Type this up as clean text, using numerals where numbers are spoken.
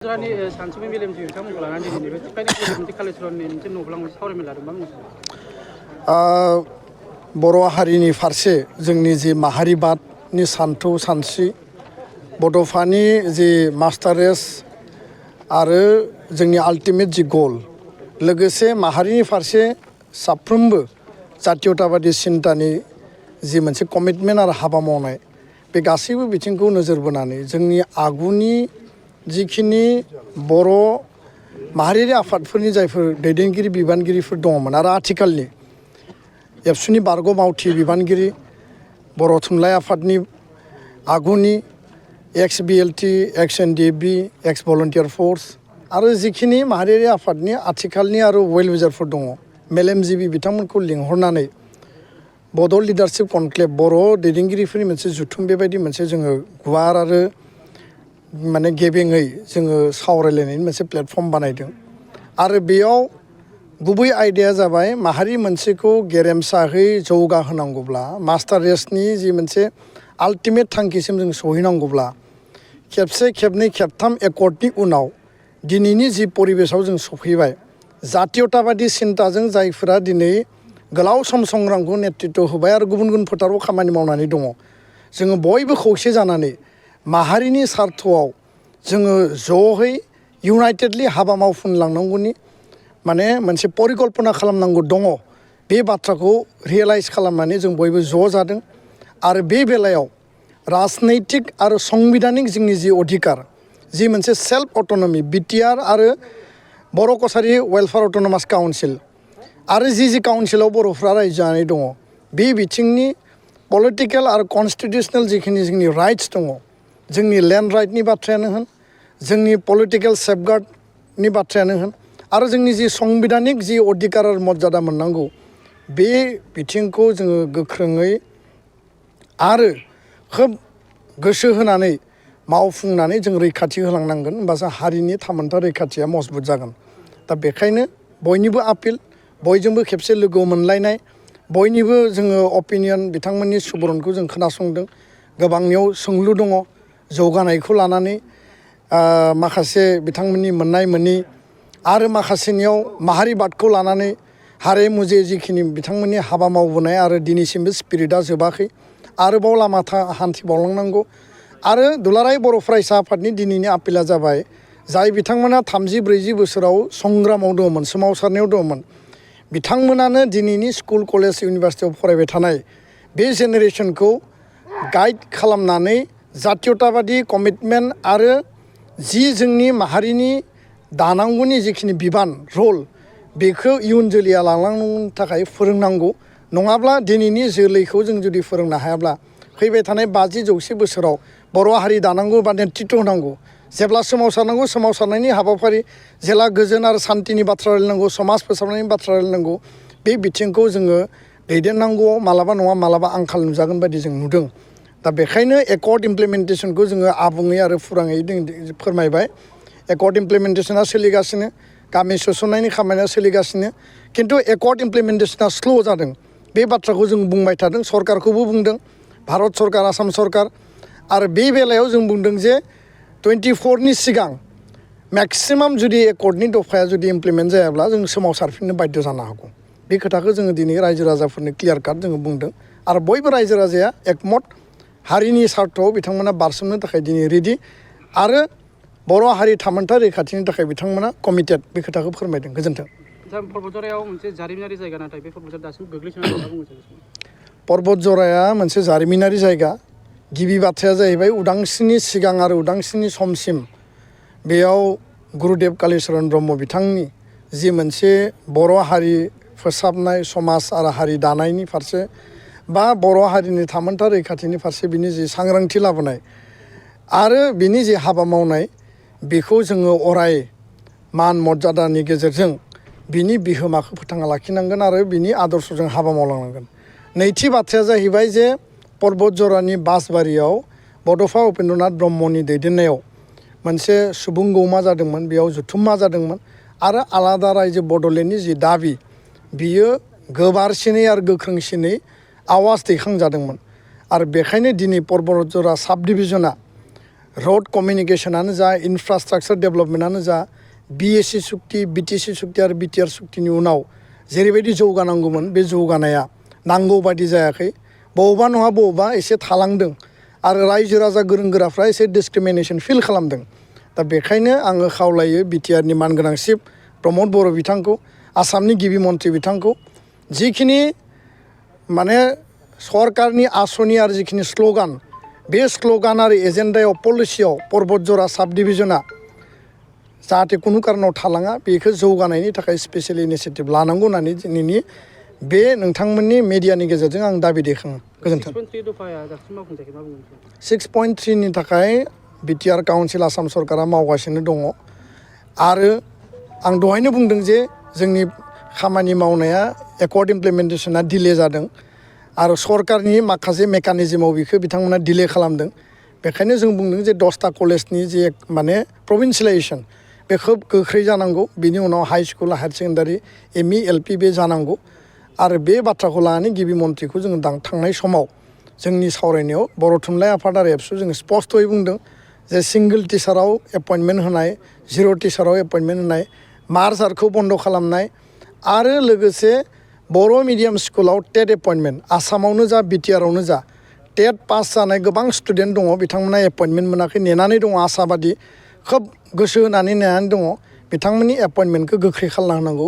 बर' हारिनि फारसे जोंनि जि माहारिबादनि सानथौ सानस्रि बड'फानि जि मास्टार रेस आरो जोंनि आल्टिमेट जि गल लोगोसे माहारिनि फारसे साफ्रोमबो जातीयताबादि सिन्तानि जि मोनसे कमिटमेन्ट आरो हाबा मावनाय बे गासैबो बिथिंखौ नोजोर बोनानै जोंनि आगुनि जिखिनि बर' माहारियारि आफादफोरनि जायफोर दैदेनगिरि बिबानगिरिफोर दङमोन आरो आथिखालनि एबसुनि बारग' मावथि बिबानगिरि बर' थुनलाइ आफादनि आगुनि एक्स बिएलटि एक्स एनडिएफबि एक्स भलन्टियार फोर्स आरो जिखिनि माहारियारि आफादनि आथिखालनि आरो वेल विजारफोर दङ मेलेमजिबि बिथांमोनखौ लिंहरनानै बड' लिडारशिप कनक्लेभ बर' दैदेनगिरिफोरनि मोनसे जुथुम बेबायदि मोनसे जोङो गुवार आरो माने गेबेङै जोङो सावरायलायनायनि मोनसे प्लेटफर्म बानायदों आरो बेयाव गुबै आयदाया जाबाय माहारि मोनसेखौ गेरेमसाहै जौगाहोनांगौब्ला मास्टार रेसनि जि मोनसे आल्टिमेट थांखिसिम जों सहैनांगौब्ला खेबसे खेबनै खेबथाम एकर्डनि उनाव दिनैनि जि परिबेसाव जों सफैबाय जातीयताबादि सिन्ताजों जायफोरा दिनै गोलाव सम संग्रामखौ नेतृत्व होबाय आरो गुबुन गुबुन फोथाराव खामानि मावनानै दङ जोङो बयबो खौसे जानानै माहारिनि सार्थआव जोङो ज'है इउनाइटेडलि हाबा मावफुंलांनांगौनि माने मोनसे परिकल्पना खालामनांगौ दङ बे बाथ्राखौ रियेलाइज खालामनानै जों बयबो ज' जादों आरो बे बेलायाव राजनैतिक आरो संबिधानिक जोंनि जि अधिकार जि मोनसे सेल्फ अट'नमि बिटिआर आरो बर' कसारि वेलफेयार अट'नमास काउन्सिल आरो जि काउन्सिलाव बर'फ्रा रायजो जानानै दङ बे बिथिंनि पलिटिकेल आरो कनस्टिटिउसनेल जिखिनि जोंनि राइट्स दङ जोंनि लेन्ड राइटनि बाथ्रायानो होन जोंनि पलिटिकेल सेफगार्डनि बाथ्रायानो होन आरो जोंनि जि संबिधानिक जि अधिकार आरो मर्यादा मोननांगौ बे बिथिंखौ जोङो गोख्रोङै आरो खोब गोसो होनानै मावफुंनानै जों रैखाथि होलांनांगोन होमबासो हारिनि थामोनथा रैखाथिया मजबुत जागोन दा बेखायनो बयनिबो आपिल बयजोंबो खेबसे लोगो मोनलायनाय बयनिबो जोङो अपिनियन बिथांमोननि सुबुरुनखौ जों खोनासंदों गोबांनियाव सोंलु दङ जौगानायखौ लानानै माखासे बिथांमोननि मोननाय मोनि आरो माखासेनियाव माहारिबादखौ लानानै हारे मुजे जिखिनि बिथांमोननि हाबा मावबोनाय आरो दिनैसिमबो स्पिरिटआ जोबाखै आरोबाव लामा हान्थिबावलांनांगौ आरो दुलाराय बर' फरायसा आफादनि दिनैनि आपिला जाबाय जाय बिथांमोना 30-40 बोसोराव संग्रामाव दङमोन सोमावसारनायाव दङमोन बिथांमोनानो दिनैनि स्कुल कलेज इउनिभारसिटियाव फरायबाय थानाय बे जेनेरेसनखौ गाइड खालामनानै जातीयताबादि कमिटमेन्ट आरो जि जोंनि माहारिनि दानांगौनि जिखिनि बिबान रल बेखौ इयुन जोलैया लांलांनो थाखाय फोरोंनांगौ नङाब्ला दिनैनि जोलैखौ जों जुदि फोरोंनो हायाब्ला फैबाय थानाय 50-100 बोसोराव बर' हारि दानांगौ बा नेतृत्व होनांगौ जेब्ला सोमावसारनांगौ सोमावसारनायनि हाबाफारि जेला गोजोन आरो सान्तिनि बाथ्रा रायलायनांगौ समाज फोसाबनायनि बाथ्रा रायलायनांगौ बे बिथिंखौ जोङो दैदेननांगौआव मालाबा नङा मालाबा आंखाल नुजागोन बायदि जों नुदों दा बेखायनो एकर्ड इमप्लिमेन्टेसनखौ जोङो आबुङै आरो फुराङै फोरमायबाय एकर्ड इमप्लिमेन्टेसना सोलिगासिनो गामि सोसननायनि खामानिया सोलिगासिनो खिन्थु एकर्ड इमप्लिमेन्टेसना स्ल' जादों बे बाथ्राखौ जों बुंबाय थादों सरकारखौबो बुंदों भारत सरकार आसाम सरकार आरो बे बेलायाव जों बुंदों जे 24नि सिगां मेक्सिमाम जुदि एकर्डनि दफाया जुदि इमप्लिमेन्ट जायाब्ला जों सोमावसारफिननो बाध्य जानो हागौ बे खोथाखौ जोङो दिनै रायजो राजाफोरनो क्लियार काट जोङो बुंदों आरो बयबो रायजो राजाया एकमत हारिनि सार्थआव बिथांमोना बारसोमनो थाखाय दिनै रेडि आरो बर' हारि थामोनथा रैखाथिनि थाखाय बिथांमोना कमिटेड बे खोथाखौ फोरमायदों गोजोन्थों पर्बतझरायाव मोनसे जारिमिनारि जायगा नाथाय बे पर्बतझर दासिम गोग्लैसोनानै दं बुंनो पर्बतझराया मोनसे जारिमिनारि जायगा गिबि बाथ्राया जाहैबाय उदांस्रिनि सिगां आरो उदांस्रिनि समसिम बेयाव गुरुदेब कालिचरन ब्रह्म बिथांनि जि मोनसे बर' हारि फोसाबनाय समाज आरो हारि दानायनि फारसे बा बर' हारिनि थामोनथा रैखाथिनि फारसे बिनि जि सांग्रांथि लाबोनाय आरो बिनि जि हाबा मावनाय बेखौ जोङो अराय मान मर्यादानि गेजेरजों बिनि बिहोमाखौ फोथांना लाखिनांगोन आरो बिनि आदर्शजों हाबा मावलांनांगोन नैथि बाथ्राया जाहैबाय जे पर्बतझरानि बासबारियाव बड'फा उपेन्द्रनाथ ब्रह्मनि दैदेननायाव मोनसे सुबुं गौमा जादोंमोन बेयाव जुथुम्मा जादोंमोन आरो आलादा रायजो बड'लेण्डनि जि दाबि बियो गोबारसिनै आरो गोख्रोंसिनै आवाज दैखांजादोंमोन आरो बेखायनो दिनै पर्बतझरा साब डिभिजना रड कमिउनिकेसनानो जा इनफ्रास्ट्राक्चार डेभेलपमेन्टआनो जा BSc सुक्ति BTC सुक्ति आरो BTR सुक्तिनि उनाव जेरैबायदि जौगानांगौमोन बे जौगानाया नांगौ बादि जायाखै बबावबा नङा बबावबा एसे थालांदों आरो रायजो राजा गोरों गोराफ्रा एसे डिसक्रिमिनेसन फिल खालामदों दा बेखायनो आङो खावलायो बिटिआरनि मानगोनां चिफ प्रमद बर' बिथांखौ आसामनि गिबि मन्थ्रि बिथांखौ जिखिनि माने सरकारनि आसनि आरो जिखिनि स्ल'गान बे स्ल'गान आरो एजेन्डायाव पलिसियाव बतझरा साब डिभिजना जाहाथे कुनु कारनाव थालाङा बेखौ जौगानायनि थाखाय स्पेसियेल इनिसियेटिभ लानांगौ होननानै दिनैनि बे नोंथांमोननि मेडियानि गेजेरजों आं दाबि दैखाङो गोजोन्थों 6.3नि थाखाय बिटिआर काउन्सिल आसाम सरकारा मावगासिनो दङ आरो आं दहायनो बुंदों जे जोंनि खामानि मावनाया एकर्ड इमप्लिमेन्टेसना डिले जादों आरो सरकारनि माखासे मेकानिजमाव बेखौ बिथांमोना डिले खालामदों बेखायनो जों बुंदों जे 10टा कलेजनि जे माने प्रभिन्सियेलाइजेसन बे खोब गोख्रै जानांगौ बिनि उनाव high school higher secondary ME LP बे जानांगौ आरो बे बाथ्राखौ लानानै गिबि मन्थ्रिखौ जोङो थांनाय समाव जोंनि सावरायनायाव बर' थुनलाइ आफाद आरो एबसु जोङो स्पष्टयै बुंदों जे सिंगोल टिचाराव एपइन्टमेन्ट होनाय 0 टिचाराव एपइन्टमेन्ट होनाय मार्जारखौ बन्द खालामनाय आरो लोगोसे बर' मिडियाम स्कुलाव टेट एपइन्टमेन्ट आसामावनो जा बिटिआरावनो जा टेट पास जानाय गोबां स्टुडेन्ट दङ बिथांमोना एपइन्टमेन्ट मोनाखै नेनानै दङ आसाबादि खोब गोसो होनानै नेनानै दङ बिथांमोननि एपइन्टमेन्टखौ गोख्रै खालामना होनांगौ।